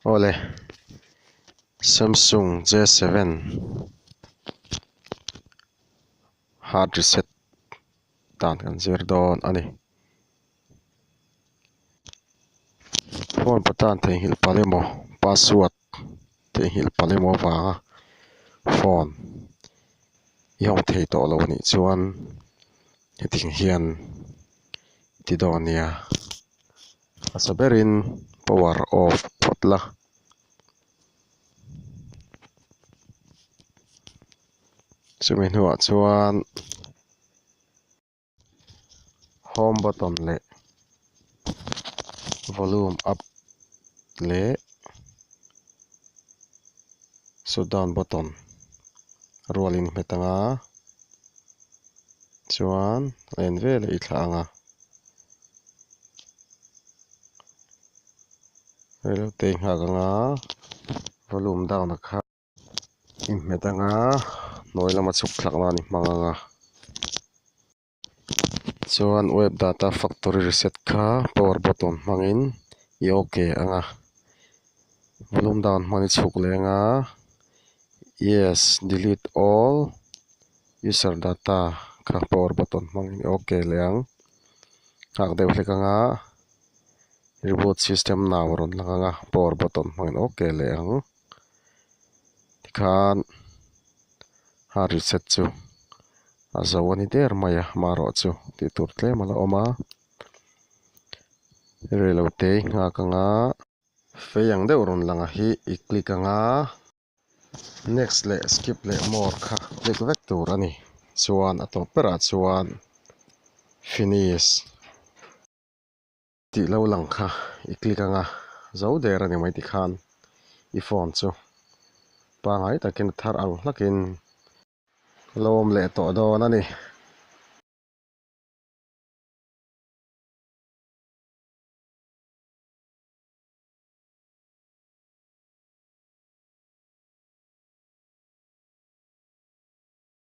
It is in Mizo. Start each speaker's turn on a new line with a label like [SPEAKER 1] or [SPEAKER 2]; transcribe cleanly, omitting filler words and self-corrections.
[SPEAKER 1] Awle Samsung J7 hard reset dan kan zir dawn a ni. Phone patan theihnghilh palh emaw password theihnghilh palh emaw avanga phone i hawng thei tawh lo anih chuan hetiang hian ti dawn nia. Hmasa berin power off phawt la. Chumi hnuah chuan home button leh volume up leh shutdown button rualin hmet anga chuan a en veleh i thlah ang a. Reilote i nghak anga volume down a kha i hmet anga hnuai lama chhuk thlak nan i hmang anga chuan web data factory reset kha power button hmangin i ok anga volume down hmang i chhuk leh anga yes delete all user data kha power button hmangin i ok leh ang. Nghak deuh hlek anga reboot system now a rawn lang anga power button hmangin ok leh ang tikhan hard reset chu a zo a ni der mai a marawh chu tih tur tlem a la awm a reilote nghak anga fei ang deuh rawn lang a hi i click anga. Next leh skip leh more kha click vek tur a ni. Chuan a tawp berah chuan finish tih lo lang kha i click anga zo der a ni mai tikhan i phone chu pangngai takin a thar ang hlakin a lo awm leh tawh dawn a ni.